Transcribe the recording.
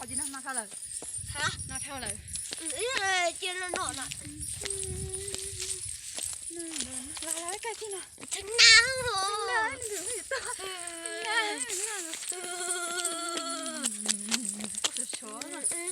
Qhov no no dhau lawm. Cia no no no. Los los, koj cia no. Sov sov.